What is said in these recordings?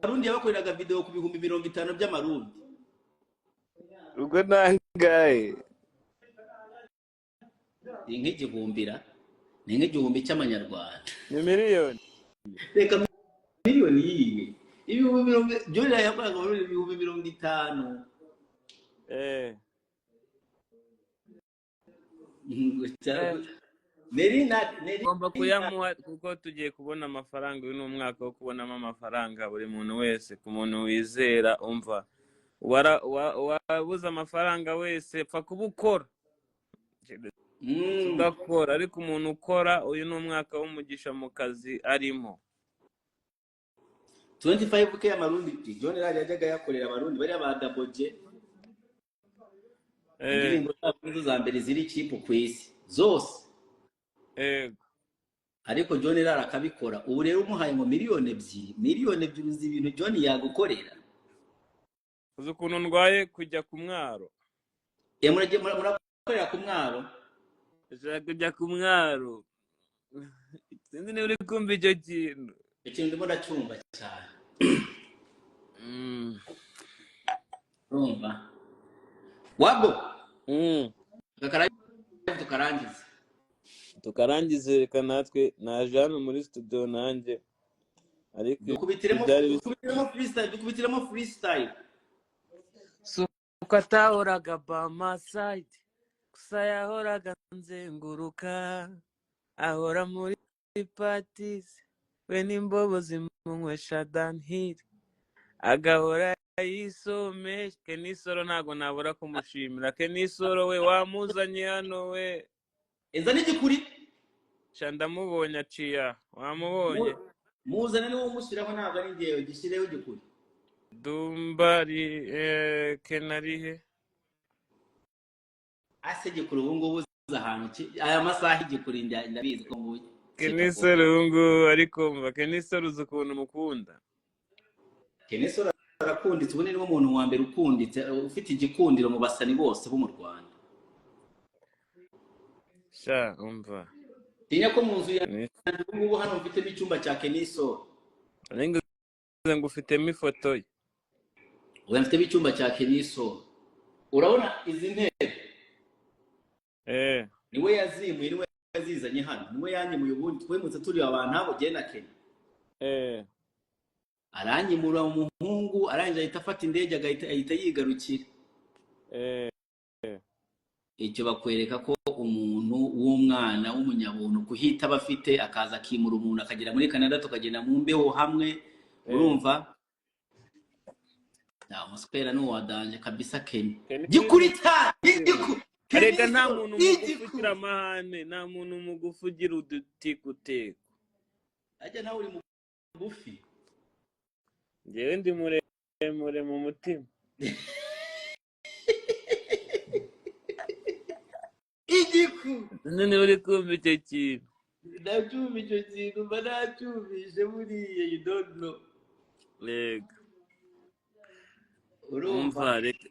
Abarundi yabakoreraga video ku 50,000 by'amarundi. Ubwo nangahe? Ni nk'igihumbira, ni nk'igihumbi cy'amanyarwanda. Ni miliyoni? Reka, miliyoni yiye? Ibihumbi mirongo, John yakoraga abarundi 50,000. Neri na Neri. Ugomba kuyamuha kuko tugiye kubona amafaranga. Uyu ni umwaka wo kubonamo amafaranga, buri muntu wese, ku muntu wizera. Umva, wabuze amafaranga wese, pfa kuba ukora. Udakora, ariko umuntu ukora, uyu ni umwaka w'umugisha mu kazi arimo. 25K y'amarundi John Rari yajyaga yakorera abarundi bariya ba Daboje. Indirimbo zabo nizo za mbere ziri cheap ku isi zose. Ariko John Rari akabikora. Ubu rero umuhaye ngo miliyoni 2, miliyoni 2, uzi ibintu John yagukorera? Uzi ukuntu ndwaye kujya ku mwaro? Murakorera ku mwaro? Ndashaka kujya ku mwaro. Sinzi niba uri kumva icyo kintu. Ikintu ndimo ndacyumva cyane. Urumva wabo? Kakara tukarangiza. Tukarangize. Reka natwe naje hano muri studio nanjye, ariko Dukubitiremo. Byari Dukubitiremo freestyle, dukubitiremo freestyle. Suko atahoraga by my side, gusa yahoraga nzenguruka, ahora muri parties, we n'imbobo zimunywesha downhill, agahora yisomesha. Kenisoro, ntabwo nabura kumushimira. Kenisoro we, wamuzanye hano we. Eza n'igikuri. Sha, ndamubonye aciye aha. Wamubonye? Muzane, niwo umushyiraho, ntabwo ari njyewe. Gishyireho igikuri. Dumbari kenarihe? Ase gikuri ubu ngubu uzi ahantu aya masaha igikuri ndabizi ko ngubu. Kenisoro ubu ngubu ariko mva, Kenisoro, uzi ukuntu mukunda. Kenisoro arakunditse. Ubu ni niwe muntu wa mbere ukunditse, ufite igikundiro mu basani bose bo mu Rwanda. Sha, umva. Tinya ko mu nzu yanjye ubu ngubu hano mfitemo icyumba cya Kenisoro. Nari ngo ufitemo ifoto ye. Ubu mfitemo icyumba cya Kenisoro. Urabona izi ntebe? Niwe yazimuye, niwe yazizanye hano, niwe yanyimuye. Ubundi twimutse turi abantu abo jye na Kenya. Aranyimura umuhungu, arangije ahita afata indege, agahita ahita yigarukira. Icyo bakwereka ko umuntu w'umwana w'umunyabuntu kuhita aba afite, akaza akimura umuntu akagera muri Canada, tukagenda mu mbeho hamwe. Urumva nta umuswera ni uwa danger kabisa. Kenya. Gikurita igiku. Erega nta muntu mugufi Igiku. ugira amahane, nta muntu mugufi ugira udutikuteko. Ajya nawe uri mugufi. Njyewe ndi muremure mu mutima. Igiku. None uri kumva icyo kintu? Ndacyumva icyo kintu, mba nacyumvise buriya, you don't know. Yego. Urumva? Umva, reka.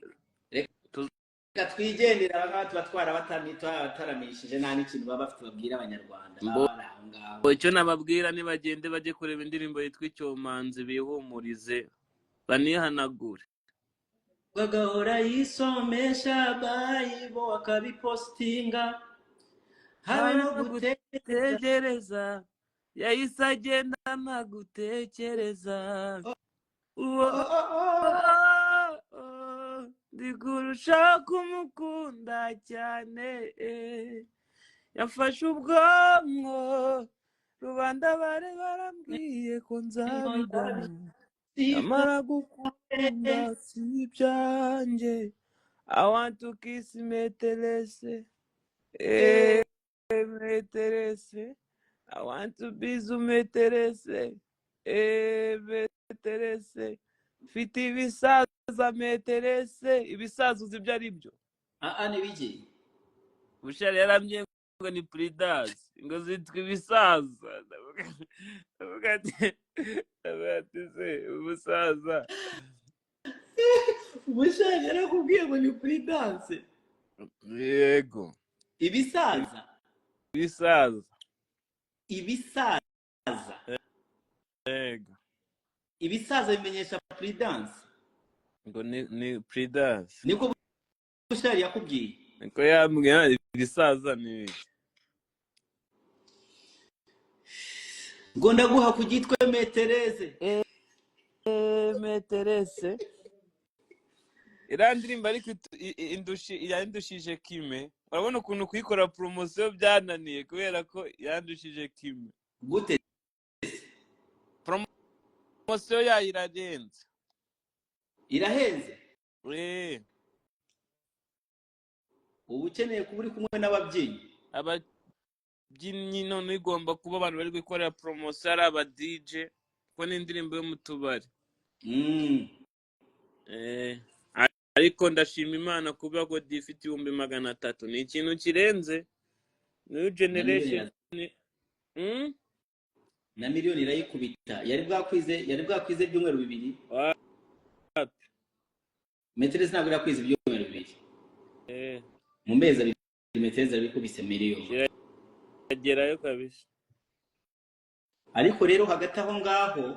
Reka twigendere. Aba ngaba tuba twarabataramishije, nta n'ikintu baba bafite babwira abanyarwanda baba bari aho ngaho. Icyo nababwira, nibagende bajye kureba indirimbo yitwa Icyomanzi, bihumurize, banihanagure. Bagahora yisomesha bayibo, akabipositinga, habe no gutekereza. Gutekereza, yahise agenda nta gutekereza. Uwo ndi kurushaho kumukunda cyane. Yafashe ubwonko, rubanda bari barambwiye ko nzabigwamo, nyamara gukunda si ibyanjye. I want to kiss maîtresse, maîtresse. I want to be maîtresse, maîtresse. Mfite ibisaza, maîtresse. Ibisaza uzi ibyo ari byo? Aa, ni biki? Bushari yarambwiye ngo ni puridanse, ngo zitwa ibisaza. Ndavuga ati se umusaza. Ubushari yarakubwiye ngo ni puridanse? Yego. Ibisaza? Ibisaza. Ibisaza? Yego. Ibisaza bimenyesha Prudence. Ngo ni Prudence. Niko Bushari yakubwiye? Niko yambwiye, ibisaza ni ibiki? Ngo ndaguha ku gitwe metereze. Meterese iriya ndirimbo, ariko yandushije kime. Urabona ukuntu kuyikora poromosiyo byananiye kubera ko yandushije kime. Gute? Poromosiyo yayo irarenze. Irahenze. Eh. Uba ukeneye kuba uri kumwe n'ababyinnyi. Ababyinnyi, none igomba kuba abantu bari gukorera poromosiyo ari aba DJ, kuko ni indirimbo yo mu tubari. Ariko ndashima Imana kuba ko ifite 300,000, ni ikintu kirenze new Na miliyoni. generation. Na miliyoni irayikubita. Yari bwakwize ibyumweru 2. Wapi. Metereze ntabwo irakwiza ibyumweru 2. Mu mezi 2 metereze arabikubise miliyoni. Kiragerayo kabisa. Ariko rero hagati aho ngaho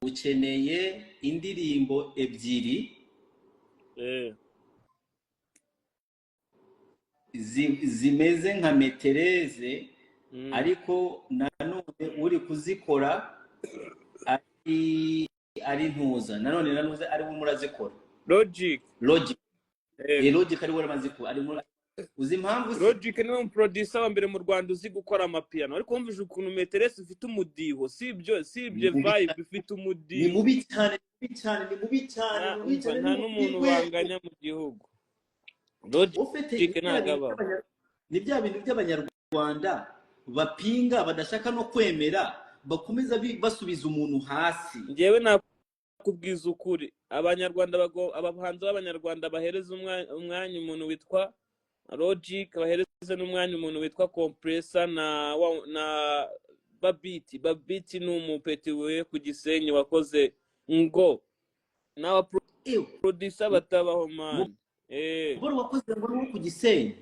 ukeneye indirimbo 2 zimeze nka metereze, ariko nanone uri kuzikora ari ntuza, nanone nanuze ari we murazikora. Logic. Logic. Logic ari we urazikora, ari uzi impamvu se? Logic niwe muproducer wa mbere mu Rwanda uzi gukora amapiyano, ariko wumvise ukuntu meterese ifite umudiho, si ibyo, si Ni ibyo mubi vibe cyane. Ifite Ni umudiho. mubi cyane, ni mubi cyane, ni mubi cyane. Nta Ni mubi umva cyane. Nta Ni mubi. n'umuntu We banganya mu gihugu. Logic ufite ni bya ntabwo bintu abaho. Ni bya bintu by'Abanyarwanda bapinga, badashaka no kwemera, bakomeza basubiza umuntu hasi. Njyewe nakubwiza ukuri, Abanyarwanda abahanzi b'Abanyarwanda bahereza umwanya umuntu witwa Logic, bahereze n'umwanya umuntu witwa Compressor na Babiti. Babiti ni umupeti we ku Gisenyi wakoze ngo n'abaproducer Ewe batabaho man. Mugore wakoze ngo ni uwo ku Gisenyi?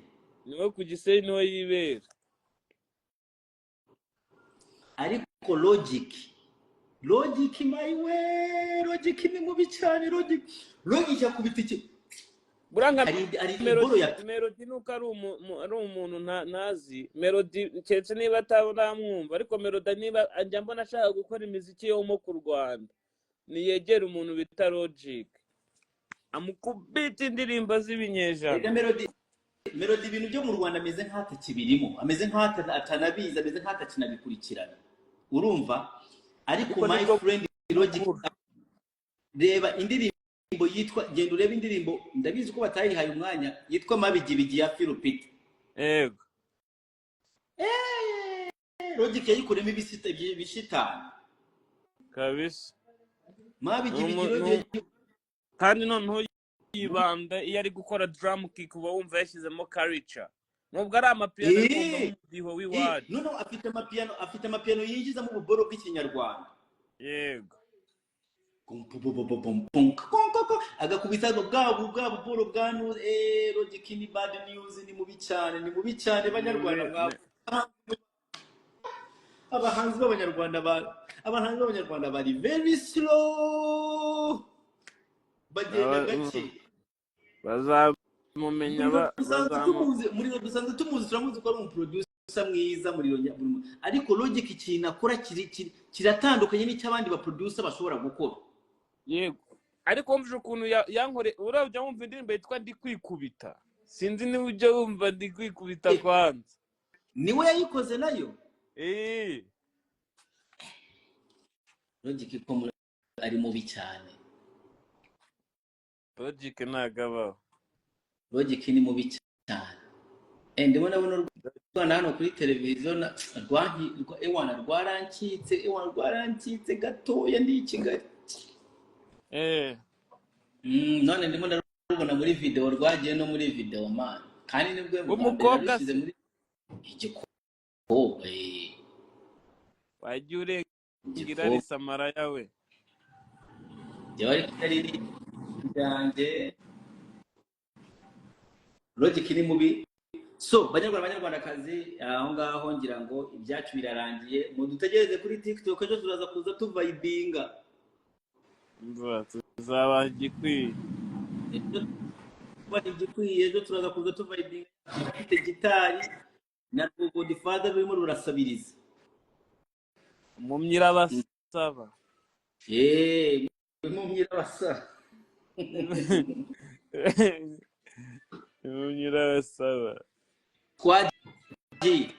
Niwe ku Gisenyi, niho yibera. Ariko Logic, my way, Logic ni mubi cyane. Logic akubita iki? Buriya nka Hari imboro Melody ya Melody nuko ari umuntu ntazi Melody, keretse niba ataramwumva, ariko Melody niba njya mbona ashaka gukora imiziki yo mu ku Rwanda, niyegere umuntu bita Logic amukubita indirimbo z'ibinyejana. Erega Melody ibintu byo mu Rwanda ameze nk'atakibirimo, ameze nk'atanabizi, ameze nk'atakinabikurikirana, urumva? Ariko Ariko my nibwo friend Logic bukuru. Reba indirimbo yitwa, genda urebe indirimbo, ndabizi ko batayihaye umwanya, yitwa Mabigibigi ya Philipita. Yego. Logic yayikuremo ibishitani. Kabisa. Mabigibigi. Ni Logic kandi noneho yibanda iyo ari gukora drum kick, uba wumva yashyizemo culture, nubwo ari amapiyano, ariko wumva nk'umudiho w'iwacu. Noneho afite amapiyano yinjizamo ububoro bw'Ikinyarwanda. Yego. Agakubita bwa buboro bwa news. Logic ni bad news, ni mubi cyane, ni mubi cyane. Ni Banyarwanda mwa abahanzi b'Abanyarwanda bari very slow, bagenda gake. Bazamumenya. Muriro dusanzwe Bazamu tumuzi, Muriro dusanzwe tumuzi, turamuzi ko ari umuproducer mwiza, Muriro ariko Logic ikintu akora kiratandukanye n'icy'abandi baproducer bashobora gukora. Yego, ariko wumvise ukuntu yankore, urabya wumva indirimbo yitwa Ndi Kwikubita? Sinzi niba ujya wumva Ndi Kwikubita. Kwanza Niwe yayikoze nayo? Eh. Logic ko ari mubi cyane. Logic ntabwo abaho. Logic ni mubi cyane. Ndimo ndabona u Rwanda hano kuri televiziyo ewana rwarancitse, ewana rwarancitse gatoya, ndi i Kigali. None ndimo ndarubona muri video, rwagiye no muri video man, kandi nibwo bwa mbere W'umukobwa narushyize se? Muri igikobwa. Wagiye urenga Igikobwa. irari samaraya we. Jyewe ariko yari ryanjye. Logic ni mubi. So banyarwanda, banyarwandakazi, aho ngaho ngira ngo ibyacu birarangiye. Mudutegereze kuri TikTok, ejo turaza kuza tuvibinga. Umva, tuzabaha igikwiye. Ejo tubaha igikwiye, ejo turaza kuza tuvibinga, ufite gitari na Godfather rurimo rurasabiriza. Mu myirabasaba. Eee, mu myirabasaba. Mu myirabasaba. Twagiye.